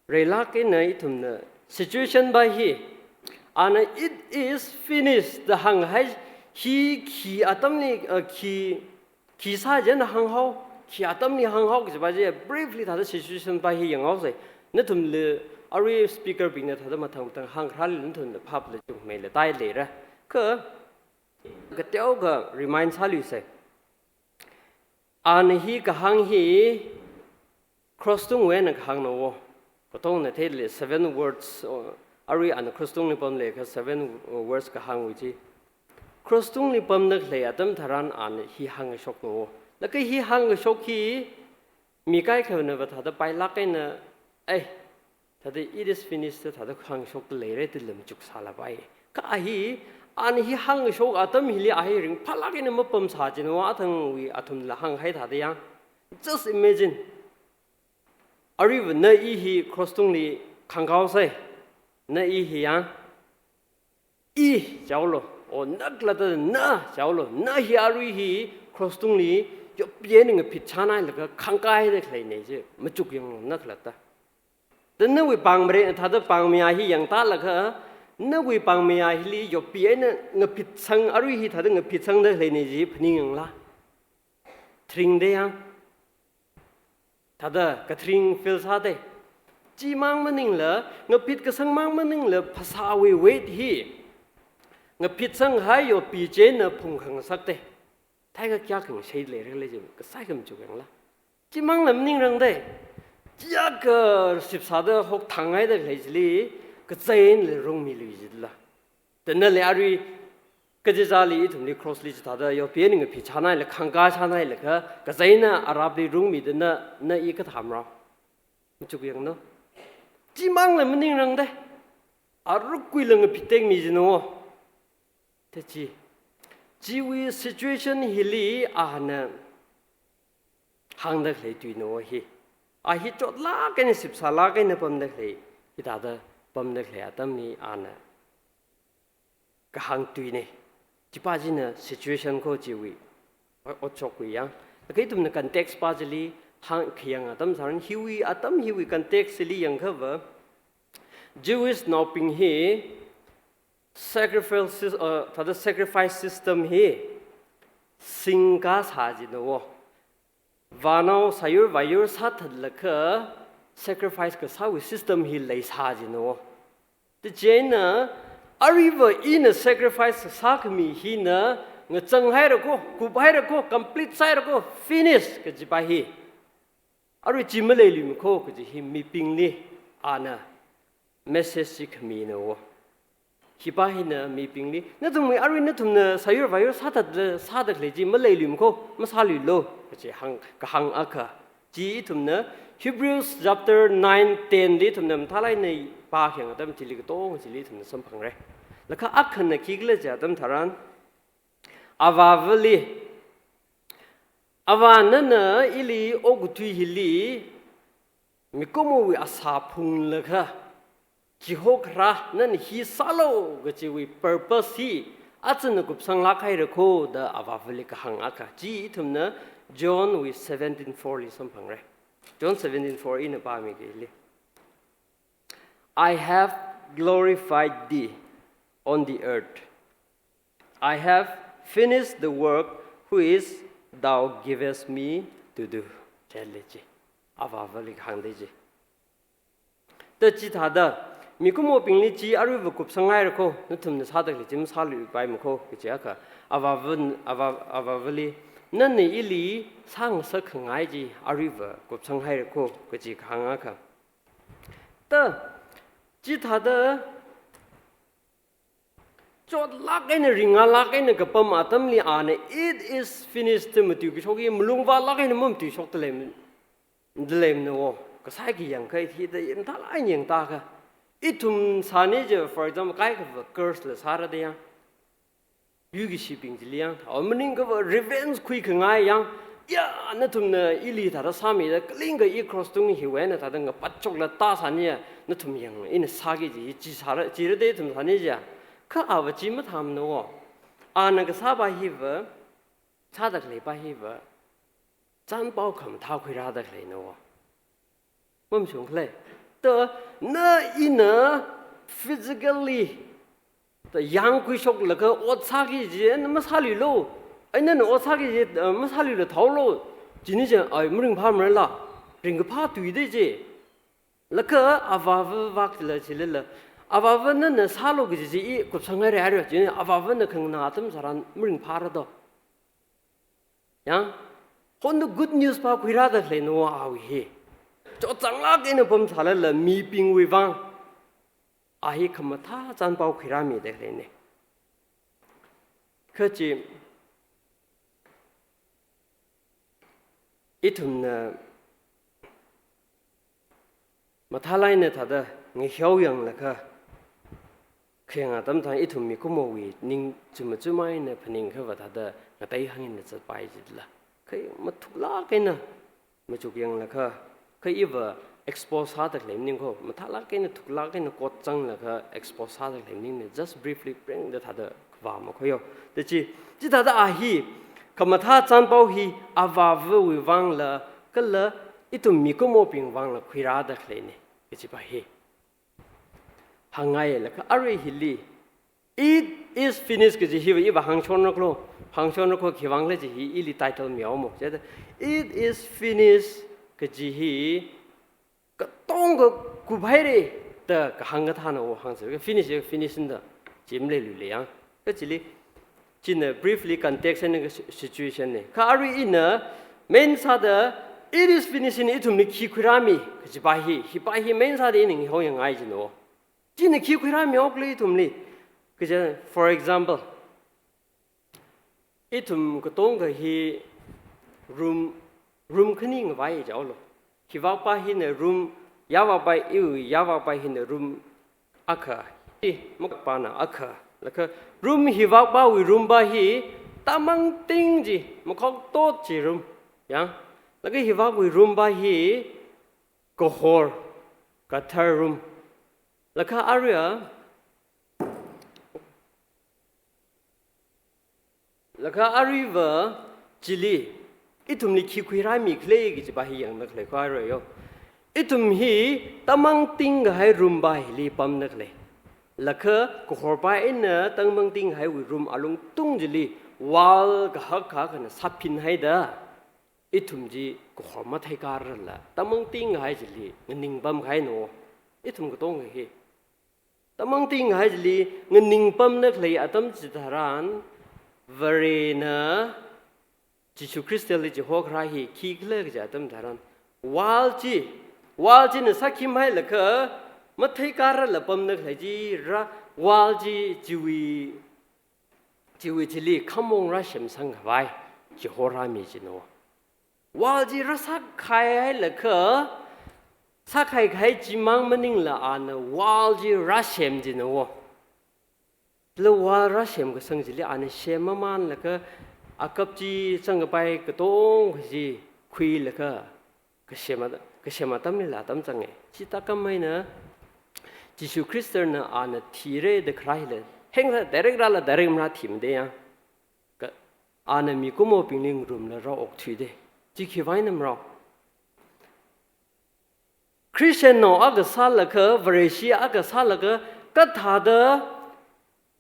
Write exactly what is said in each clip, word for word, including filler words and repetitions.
Reilāk eina ithumna situation pa hi, ana "It is finished" da hānghai hi khi atamli, uh, khi, khi sāchieina hānghao, khi atamli hānghao kaji pa chi briefly thāda situation pa hi yanghaosei. Nathumli arui speaker bingna thāda mathang mathang hāngkharāli nathumna phapla chungmeila tāleira. Kha, kateokha remind sāluisei. Ana hi kahāng hi cross tungwui eina kahāngna wo. Katongna theili seven words, uh, arui ana cross tungli pamlakha seven, uh, words kahāngwui chi. Cross tungli pamda khalei atam tharan ana hi hāngshokna wo. Laga hi hāngshok hi mi kaikhana va thāda pailāk eina, ai, thāda "It is finished" da thāda hāngshokda leira da lam chuk sālapai. Kha hi, ana hi hāngshok atam hili a hi ringphālāk eina mapamsā chieina athangwui athumla hānghai thāda yang. Just imagine. Aruiva na i hi cross tungli khangkaosei. Na i hi yang. I jihaolu, o na khalatta na jihaolu, na hi arui hi cross tungli yopi eina ngaphit chānhailaga khangkāhaida khaleina chi, machuk yanglu na khalatta. Da nawui pāngmare, thāda pāngmayā hi yangtālaga, nawui pāngmayā hili yopi eina ngaphitsang, arui hi thāda ngaphitsangda khaleina chi phaningyanglu. Tharingda yang. Thāda katharing feel sāda. Chimang maningla, ngaphit kasang mang maningla, phasāwui weight hi ngaphitsanghai yopi chieina phungkhangasakda. Thākha kayākha ngashei leira khala chi, kasai khamachuk yanglu. Chimangla maningrangda. Chiyākha sipsāda hokthanghaida khalei chili, kazai einala rungmilui jila. Da nali arui kachichāli ithumli cross li chithāda yopi eina ngaphit chānhailaga khangkā chānhailaga, kazai eina arapli rungmida na, na i kathā marao. Machuk yanglu. Chimangla maningrangda. Arukwuila ngaphit tekmi chieina wo. Da chi. Chiwui situation hili ana hāngda khalei tuina wo hi. A hi chotlāk eina sipsālāk eina pamda khalei, hithāda pamda khalei atamli ana kahāng tuina. Chi pa china situation ko chiwui, o-, otshokwui yang. Laga ithumna context pa chili hāng khayang atam tharan hiwui atam hiwui context chili yangakha va, Jewish naobing hi sacrifice sys-, uh, thāda sacrifice system hi singkasā chieina wo. Vānao sāyur vāyur sāthatlaga sacrifice kasāwui system hi leisā chieina wo. Da chieina aruiva ina sacrifice sākhami hina ngachanghaira ko, kuphaira ko, complete sāhaira ko, finish kaji pa hi. Arui chi maleiluimana ko kaji hi mibingli ana message chi khamina wo. Hi pa hina mibingli, nathumwui arui nathumna sāyur vāyur sāthatla, sāda khalei chi maleiluimana ko, masāluilu, kaji hāng, kahāng akha. Chi ithumna Hebrews chapter nine, ten li ithumna mathālāk eina pākhayang atam chili katong chili ithumna samphangra. Laga akhana khikhala chi atam tharan, Avāvali, Avā nana ili okathui hili, mikumowui asā phunglaga, chihokharā nana hi sālu kajiwui purpose hi, achana kupsanglāk haira ko da Avāvali kahāng akha. Chi ithumna John wui seventeen four li samphangra. John seventeen four ina pāmiki ili. "I have glorified thee on the earth. I have finished the work which thou givest me to do." Chili chi. Avāvali kahāngda chi. Da chithāda, mikumobingli chi aruiva kupsanghaira ko, nathumna sāda khalei chi masāluipaimana ko, kaji akha, Avāvan-, Avā-, Avāvali, nana ili sāngasakkhangai chi aruiva kupsanghaira ko, kaji kahāng akha. Da, chithāda, chotlāk eina ringalāk eina kapam atamli ana, "It is finished," da matuikashok hi, malung vālāk eina mamatuishokda lei, da leimana wo. Kasai khi yangakha hithāda mathālāk eina yangtākha. Ithum sāni chi, for example, kaikhava curse la sāra da yang. Yuikashibing chili yang. Awo maningakha va revenge khuikhangai yang. Ya, nathumna ili thāda sāmida, kalingkha i cross tung hiwui eina thāda ngapatshokla tāsāni ya, nathum yang, ina sāki kaji, chi sāra, chira da ithum sāni chi ya. Kha ava chi mathāmana wo. Ana kasā pa hiva, sāda khalei pa hiva, chānpao khamathā khuirāda khaleina wo. Mamashung khala. Ta na ina physically ta yangkhuishoklaga ot sāki kaji na masāluilu. Ai nana ot sāki kaji, eh, masāluilu thaolu. Chieina chi, ai maringphāmarala. Ringkaphā tuida chi. Laga avāva vak chila chilala. Avāva nana sālu kaji chi i kupsanghaira haira. Chieina avāvana khanganā atam tharan maringphāra do. Yang, hon the good news pākhuirāda khaleina awui hi. Chotchanglāk eina pamsālala mibingwui vang. A hi khamathā chānpao khuirāmida khaleina. Kha chi, ithumna mathālāk eina thāda ngaheo yanglaga, khayang atam tharan ithum mikumowui ning chumachum eina phaningkhava thāda ngatei hāngna zatpai jila. Kha mathuklāk eina machuk yanglaga, kha iva expose sāda khalei maning ko, mathālāk eina thuklāk eina kot zanglaga expose sāda khalei maningna, just briefly prengda thāda kavā makhoyo. Ta chi, chithāda a hi, khamathā chānpao hi avāvawui vangla, kala ithum mikumobing vangla khuirāda khaleina, kajipa hi. Hāngngai laga arui hili, "It is finished" kaji hiva iva hāngshonraklu, hāngshonraklu khivangla chi hi ili title mihaomo. Chithāda, "It is finished" kaji hi katonga kuphaira da kahāng kathāna o hāngsa. Finish, finish da. Chi maleiluila yang. Kha chili, china briefly context eina ka si-, situation na. Kha arui ina main sāda, "It is finished" eina ithumli khi khuirāmi kajipa hi, hipa hi main sāda ina ngaheo yangngai jino. China khi khuirāmihaokhala ithumli. Kaja, for example, ithum katonga hi room, room khani ngavai jihaolu. Hivakpa hina room, yāvakpa, iwui yāvakpa hina room akha. I, makapana akha. Laga room hivakpawui room pa hi tamangting chi, makhoktot chi room. Yang, laga hivakwui room pa hi kahor, kathar room. Laga aruiva, laga aruiva chili, ithumli khi khuirāmikhala kajipa hi yangda khalei kho aruiva yo. Ithum hi tamangting kahai room pa hili pamda khalei. Laga kahorpa eina tamangting kahaiwui room alungtung chili wall kahak kahakna sāphinhaida, ithum chi kahor matheikārala tamangting kahai chili nganingpam kahaina. Ithum katonga hi tamangting kahai chili nganingpamda khalei atam chitharan, Varena Jishu Khristali chihokharā hi khikhala kaji atam tharan, wall chi, wall china sākhimhailaga matheikārala pamda khalei chi rā, wall chi chiwui, chiwui chili khamong rāsemsang khavai chihorāmi jino. Wall chi rāsākhai hailaga, sākhai kahai chimang maningla ana wall chi rāsem jino. Kala wall rāsemkasang chili ana sem mamanlaga, akap chi zangkapai katonga chi khuilaga, kasem at-, kasem atamlila atam zanga. Chithākhameina Jishu Khristana ana thira da kharā hila, hengsa direct rāla direct marāthimada yang. Kha ana mikumobingli ngarumla rāokthuida. Chi khiwui vang eina marao? Christian nao akha sālaga, Vareshi akha sālaga, kathāda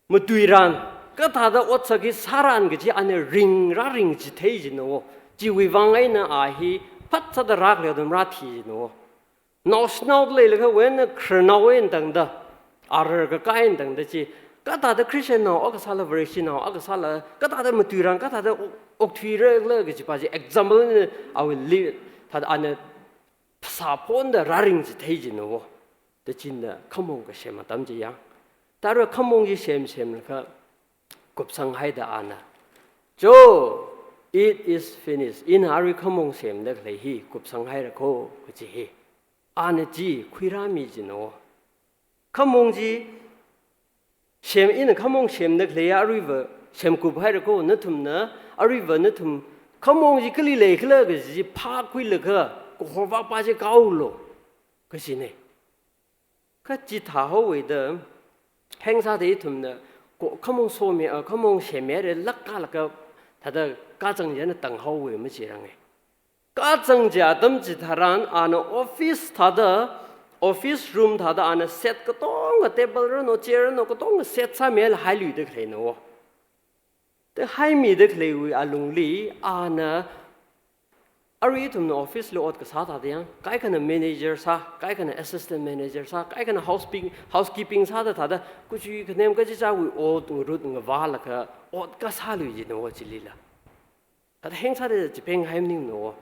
matuiran, kathāda otsak hi sāran kaji ana ring, rāringchithei jino. Chiwui vang eina a hi phatsāda rākhalei atam rāthi jino. Naoshinao leilaga wena khararnao eina tangda, arar kakai eina tangda chi, kathāda Christian nao akha sāla, Vareshi nao akha sāla, kathāda matuiran, kathāda ok-, okthuirala kajipa chi example eina awuili, thāda ana phasā phonda rāringchithei jino. Ta china khamong kasem atam chi yang. Tara khamong chi semsemlaga kupsanghaida ana, "Cho, it is finished. Ina arui khamong semda khalei hi kupsanghaira kho," kaji hi. Ana chi khuirāmi jino. Khamong chi sem, ina khamong semda khalei aruiva semkuphaira kho, nathumna aruiva nathum khamong chi kali leikhala kaji chi phākhuilaga kahorvakpa chi kaolu kajina. Kha chithāhaowuida, hengsāda ithumna, ko, khamong some, ah, khamong semhaira lāk kālaga, thāda kazang chieina tanghaowa machiranga. Kazang chi atam chitharan, ana office thāda, office room thāda ana set katonga table rano, chair rano, katonga set sāmihaili hailuida khaleina. Te haimida khaleiwui alungli ana, arui ithumna office li ot kasā thāda yang, kaikhana manager sā, kaikhana assistant manager sā, kaikhana housekeeping, housekeeping sāda thāda, kuchui khanem kachichāwui ot ngarut ngavālaga ot kasālui jina chilila. Thāda heng sāda chipeng hai maningna.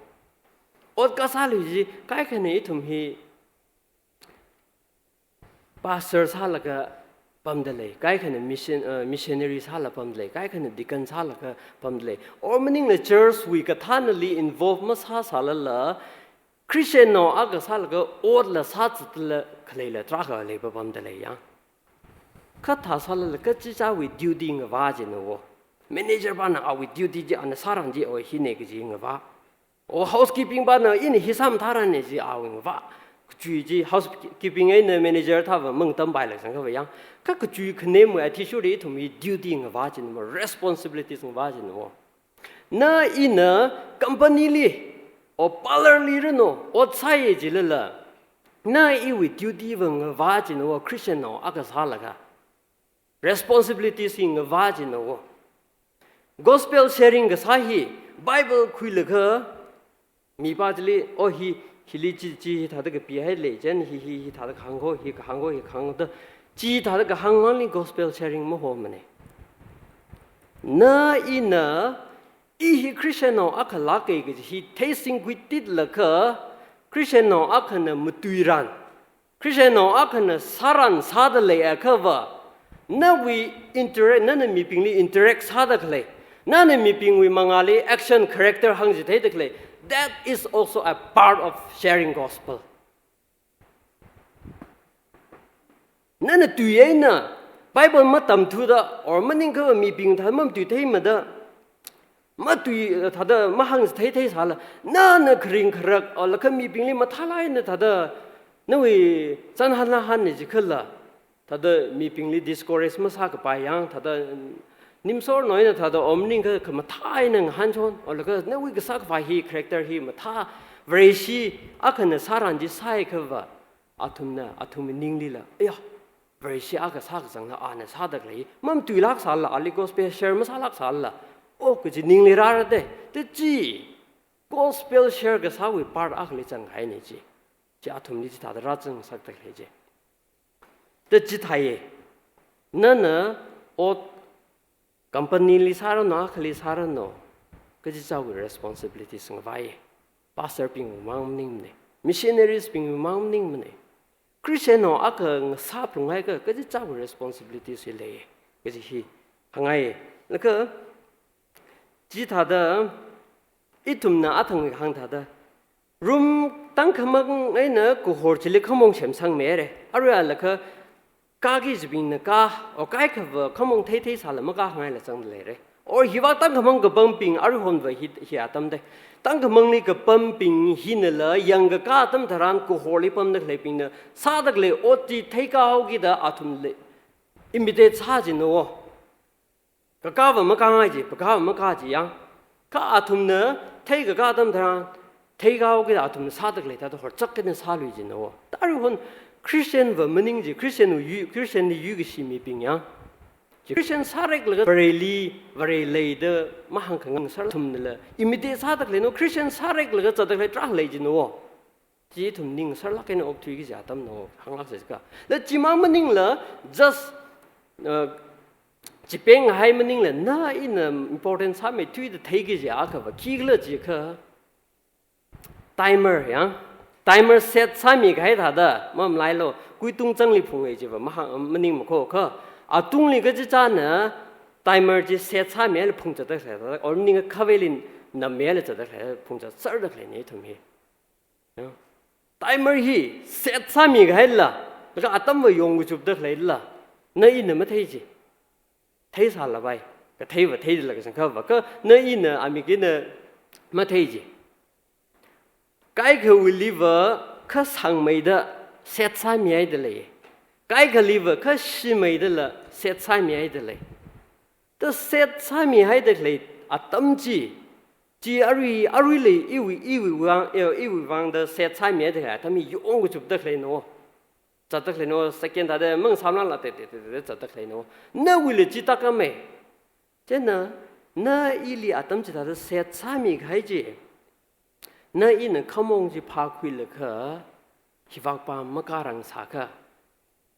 Ot kasālui chi kaikhana ithum hi pastor sālaga pamda lei, kaikhana mission, uh, missionary sāla pamda lei, kaikhana deacon sālaga pamda lei. Or maningla church wui kathānali involve masāsālala, Christian nao akha sālaga otla sāzatla khaleila tarākha leipa pamda lei yang. Kha thāsālala kachichāwui duty ngavā jina. Manager pana awui duty chi ana sāran chi o hina kaji ngavā. O housekeeping pana ina hi sāmatharan ne ji awui ngavā. Kuchui chi housekeeping eina manager thāva mangtam paila sangkhava yang. Kha kuchui khanemwui athishurda ithumwui duty ngavā jina, responsibilities ngavā jina. Na ina company li, o parlour li rano, ot sāya jilala, na iwui duty va ngavā jina, Christian nao akha sālaga. Responsibilities hi ngavā jina. Gospel sharing kasā hi, Bible khuilaga, mipā chili, o hi, hili chi, chi hithāda kapihailei, chieina hi, hi, hithāda kahāng kho, hi kahāng kho, hi kahāng kho da, chithāda kahāng mangli gospel sharing mahomana. Na ina, i hi Christian nao akha lāka kaji hi theisingkhui titlaga, Christian nao akhana matuiran, Christian nao akhana sāran sāda leiakhava, nawui interact, nana mibingli interact sāda khalei, nana mibingwui mangāli action, character hāngchitheida khalei, that is also a part of sharing gospel. Nana tui eina Bible matamthuda, or maningkhava mibing thāda mamatuitheimada, matui, thāda mahāngchitheithei sāla, nana kharing kharak, o laga mibingli mathālāk eina thāda, nawui chānhān lāhān ne jikhala, thāda mibingli discourage masākapai yang, thāda nimsor nao eina thāda o maningkha khamathā eina ngahānchon, o laga nawui kasā khavai hi, character hi mathā, Vareshi akhana sāran chi sāikhava, athumna, athum ninglila, aya, Vareshi akha sākazangla, ana sāda khalei, mamatuilāk sāla, ali gospel share masālāk sāla, o kaji ningli rāra de, te chi, gospel share kasāwui part akhali zanghaina chi. Chi athumli chithāda rāzangngasakda khalei chi. Te chithāya, nana ot company li sāranu, akhali sāranu, kachichāwui responsibilities ngavāya. Pastor bingwui mang maningmana. Missionaries bingwui mang maningmana. Christian nao akha ngasāphalunghaiakha, kachichāwui responsibilities hi leiya. Kaji hi hāngngaiya. Laga, chithāda, ithumna athang hāng thāda, room tangkhamang eina kahor chili khamong semsangmihaira. Aruiva laga, kāki kajibingna kā, o kaikhava khamong theithei sāla makāngaila zangda leira. O hiva tangkhamang kapambing aruihonva hi, hi atam de. Tangkhamangli kapambing hinala yangkakā atam tharan kahorli pamda khaleibingna sāda khalei ot chi theikāhaokida athumli imitate sā jina. Kakāva makāngai ji, pakāva makā ji yang. Kha athumna theikakā atam tharan, theikāhaokida athumna sāda khalei thāda horchak eina sālui jina. Aruihon Christian va maning ji, Christian yu, Christian li yuikashi mibing yang. Chi Christian sāreklaga Vareli, Vare leida mahāngkhangasak athumnala imitate sāda khaleina, Christian sāreklaga zatda khalei tarākha lei jina. Chi ithum ning ngasarlāk eina okthuiki kaji atamna, hānglāksa jiakha. La chimang maningla, just, uh, chipeng hai maningla, na ina important sāmeithuida theiki kaji akhava, khikhala jiakha, timer yang, timer set sāmikahai thāda, mamalailo, kuitung changli phunga jiva, mahāng, maningmakho kha. Atungli kachichāna, timer chi set sāmihaila phungzatda khalei thāda, or maningakha khaveli nammihaila zatda khalei, phungzatserda khaleina ithum hi. Ya. Timer hi set sāmikahaila, laga atamva yongkachupda khaleila, na ina mathei ji. Theisālapai, katheiva theilāka sangkhava, kha na ina amik eina mathei ji. Kaikhawuiliva kha sangmeida set sāmihaida lei. Kaikhaliva kha shimeidala set sāmihaida lei. Thāda set sāmihaida khalei atam chi, chi arui, aruili iwui, iwui vang, eh, iwui vangda set sāmihaida khalei atam hi yongkachupda khaleina. zatda khaleina, second thāda mangasāmlala te te te te zatda khaleina. Nawuila chi tākame. Chieina, na ili atam chithāda set sāmi kahai chi, na ina khamong chi phākhuilaga, hivakpa makārang sākha,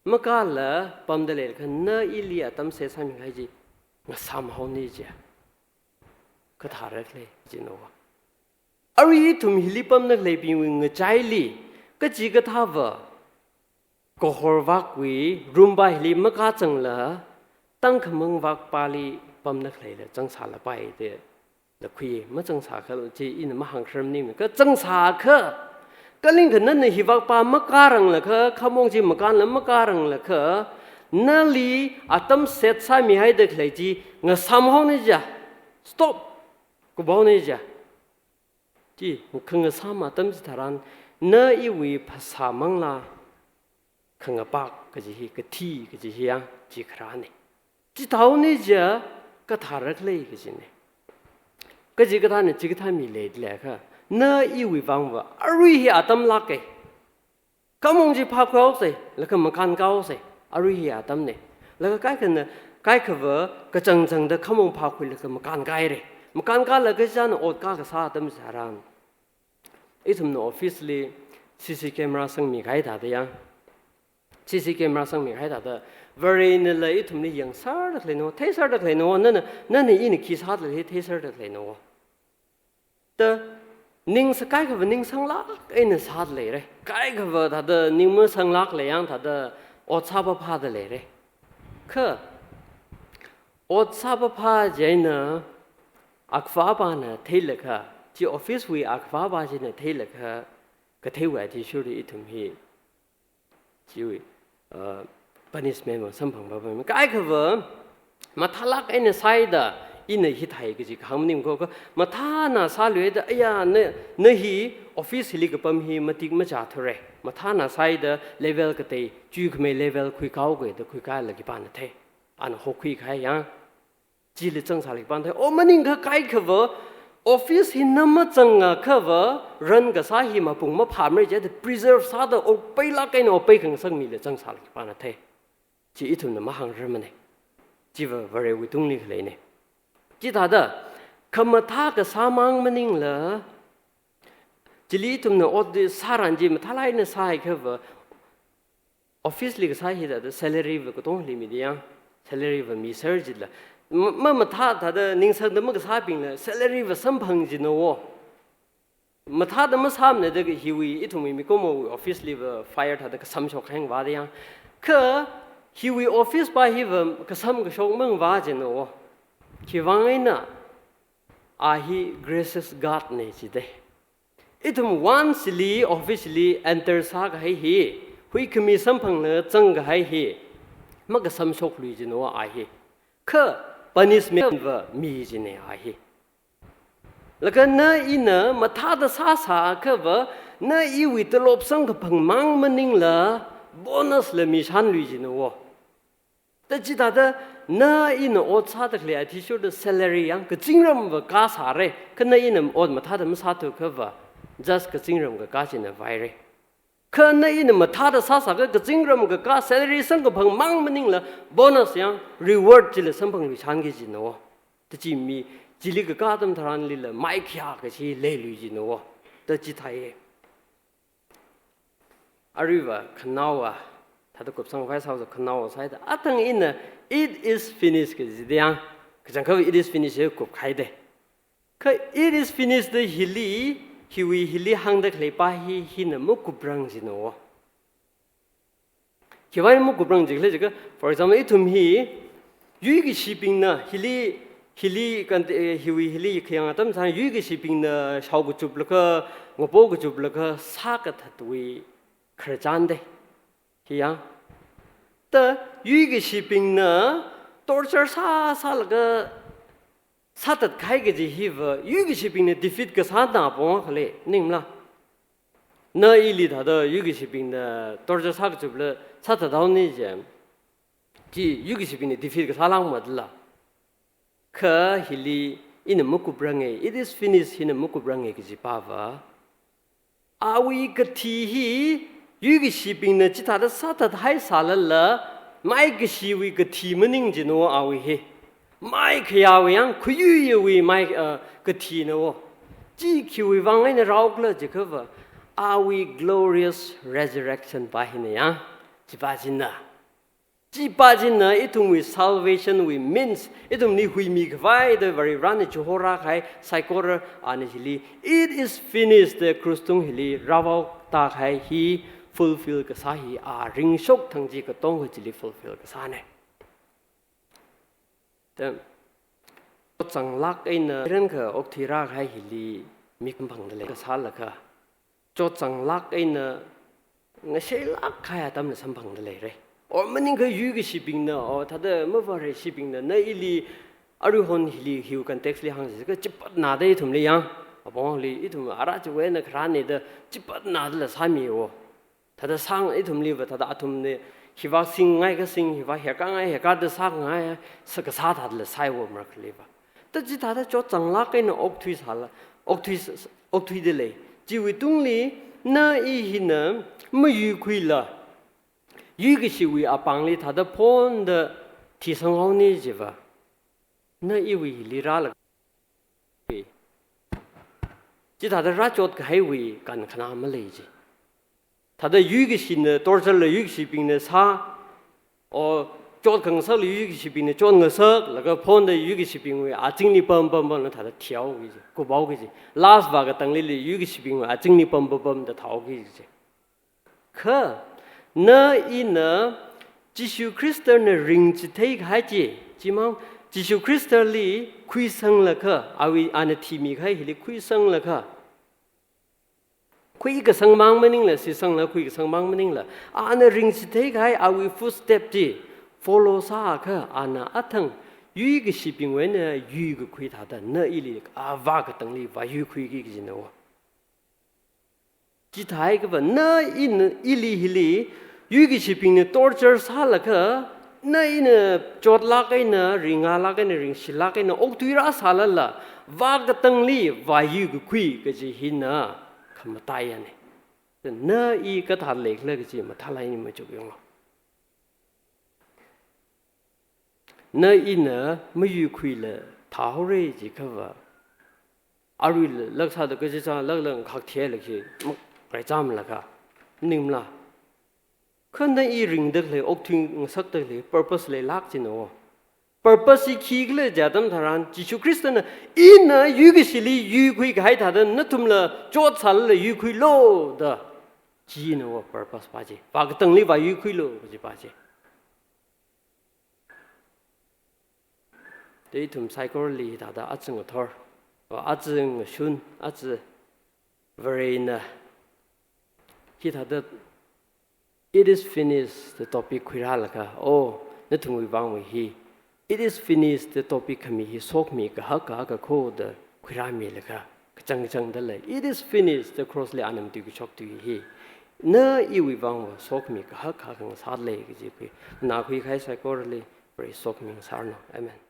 makāla pamda leilakha, na ili atam set sāmi kahai chi ngasām haoni jiya. Kathāra khalei jina. Arui ithum hili pamda khaleibingwui ngachaili, kachikathāva kahor vakwui room pa hili makāzangla, tangkhamang vakpali pamda khaleila zangsālapai da, da khui mazangsā khala chi ina mahāngkharar maningmana. Kha zangsākha, kalingkha nana hivakpa makāranglakha, khamong chi makānla makāranglakha, nali atam set sāmihaida khalei chi ngasām haoni jiya. Stop. Kuphaoni jiya. Chi, khangasām atam chitharan, na iwui phasā manglā khangapak kaji hi, kathi kaji hi ya, chi kharāna. Chithāhaoni jiya, kathāra khalei kajina. Kachikathāna chikathā mi leilakha, na iwui vangva arui hi atam lāka. Khamong chi phākhuihaosa, laga makānkāhaosa, arui hi atamna. Laga kaikhana, kaikhava kachangchangda khamong phākhuilaga makānkahaira. Makānkālaga china ot kā kasā atam chitharan, ithumna office li C C camera sangmi kahai thāda ya. C C camera sangmi kahai thāda, Varena la ithumli yangserda khaleina, theiserda khaleina, nana, nana ina khi sāda lei theiserda khaleina. Da ningsa kaikhava ningsanglāk eina sāda leira. Kaikhava thāda ning masanglāk lei yang thāda ot sāpaphāda leira. Kha ot sāpaphā chieina akhava pana theilakha, chi office wui akhava pa china theilakha, katheiwui athishurda ithum hi chiwui, uh, punishment va samphangpapai. Kaikhava mathālāk eina sāhaida ina hithai kaji kahāng maningko, kha mathāna sāluida, aya, na, na hi office hili kapam hi matik machāthura. Mathāna sāhaida level katei, chuikhamei level khuikāhaoga da khuikālala khipāna thei. Ana hokhui kahai ya. Chili zangsālala khipāna thei. O maningakha kaikhava, office hi na mazangakhava, run kasā hi mapung maphāmara jida preserve sāda opeilāk eina opei khangasakmila zangsālala khipāna thei. Chi ithumna mahāngrar mana. Chiva Varewui tungli khaleina. Chithāda, khamathā kasā mang maningla, chili ithumna ot di sāran chi mathālāk eina sāhaiakhava, office li kasā hi thāda salary va katongli mida ya, salary va miser jila. Ma, ma, mathā thāda ningsangda makasābingla salary va samphang jina wo. Mathāda masāmana da hiwui ithumwui mikumowui office li va fire thāda kasamshok kahai vāda ya. Kha hiwui office pa hi va kasamkashok mangavā jina wo. Khiwuivang eina, a hi gracious God na jida. Ithum once li, office li enter sākahai hi, huikhami samphangla zangkahai hi, makasamshoklui jina a hi. Kha punishment va mi jina a hi. Laga na ina mathāda sāsāakhava, na iwui talop samkaphang mang maningla, bonus la mishanlui jina wo. Da chithāda, na ina ot sāda khalei athishurda salary yang kazingram va kasāra, kha na ina ot mathāda masāthuakhava, just kazingram kakā china vaira. Kha na ina mathāda sāsāakha kazingram kakā salary samkaphang mang maningla bonus yang reward chila samphangluishanki jina wo. Da chi mi, chili kakā atam tharanlila maikhayā kachi leilui jina wo. Da chithāya. Aruiva khanaowa, thāda kupsang vai sāhaosa khanaowa sāhaida. Athang ina, "It is finished," kaji da yang, kachangkhatta "It is finished" hi kupkahai da. Kha "It is finished" da hili, hiwui hili hāngda khalei pa hi, hina makuprang jina wo. Khiwuivang makuprang jikhala jiakha, for example, ithum hi, yuikashibingna, hili, hili kan, eh, hiwui hili khayang atam sā, yuikashibingna shaokachuplaga, ngapokachuplaga, sākathatwui khararchan da. Hi yang. Da yuikashibingna torture sāsālaga sāthatkahai kaji hiva, yuikashibingna defeat kasāna pong khala, ningmala? Na ili thāda yuikashibingna torture sākachupla sāthathaoni jiya. Chi yuikashibingna defeat kasā lāngmala. Kha hili ina makupranga, "It is finished" hina makupranga kaji pa va, awui kathi hi Yuikashibingna chithāda sāthathai sālala, maikashiwui kathi maning jina awui hi. Maikhayāwui yang khayuiwui mai, uh, kathina wo. Chi khiwui vang eina rāokhala jiakhava, awui glorious resurrection pa hina yang. Chipa china. Chipa china ithumwui salvation wui means, ithumli huimikhavai da Varivarana chihorākahai saikora ana hili, "It is finished," da cross tung hili rāvaotākahai hi fulfill kasā hi a ringshok thang chi katonga chili fulfill kasāna. Da, chot zanglāk eina, ren kha okthuirākahai hili mik samphangda lei kasālakha, chot zanglāk eina ngasheilāk kahai atamla samphangda leira. Or maningakha yuikashibingna, or thāda mavareishibingna, na ili aruihon hili hiwui context li hāngsa jiakha chipatnada ithumli yang, apongli ithum ara chiwui eina kharāna da chipatnadala sāmi wo. Thāda sāng ithumliva, thāda athumna hiva singngai kasing, hiva hekāngai hekāda sāngai, sā kasā thādala sāi wo marakhaliva. Da chithāda chot zanglāk eina okthui sāla, okthui s-, okthuida lei. Chiwui tungli na i hina mayuikhuila, yuikashiwui apāngli thāda phonda thisanghaona jiva, na iwui hili rāla. Chithāda rāchotkahaiwui kankhana malei ji. Thāda yuikashina torture la yuikashibingna sā, or chot khangasakla yuikashibingna chotngasak, laga phonda yuikashibingwui azingli pam pam pamla thāda thihaoki ji, kuphaoki ji. Last vākatanglila yuikashibingwui azingli pam pam pamda thāhaoki ji. Kha na ina Jishu Khristana ringchitheikahai chi, chimang Jishu Khristali khuisanglakha, awui ana thimikahai hili khuisanglakha, khuikasang mang maningla, sisangla khuikasang mang maningla, ana ringchitheikahai awui footstep chi follow sāakha, ana athang yuikashibingwui eina yuikakhui thāda na ili a vākatangli vāyuikhuiki kajina wo. Chithāhaiakhava na ina ili hili yuikashibingna torture sālakha, na ina chotlāk eina, ringngalāk eina, ringshilāk eina okthuirā sālala, vākatangli vāyuikakhui kaji hina khamataiyana. Na i kathāda leikhala kaji mathālāk eina machuk yonga. Na ina mayuikhuila thāhaora jiakhava, aruila laksāda kaji sālakla ngakhak thila khi, mak, rai chāmlakha, ningmala. Kha na i ringda khalei, okthuingasakda khalei purpose leilāk jina wo. Purpose hi khikhala jiakha atam tharan, Jishu Khristana ina yuikashili yuikhuikahai thāda nathumla chot sālala yuikhuilu da. China wo purpose pa chi. Vākatangli vāyuikhuilu kaji pa chi. Da ithum saikorali thāda aja ngathor, aja ngashun, aja Varena hithāda "It is finished" da topic khuirālaga, oh, nathumwui vangwui hi "It is finished" da topic khami hi sokhami kahak kahak kho da khuirāmilaga, kachang kachangdala "It is finished" da cross li ana matuikashok tui hi na iwui vangva sokhami kahak kahak ngasālei kaji khui, na khuikahai saikorali Vare sokhami ngasāranu. Amen.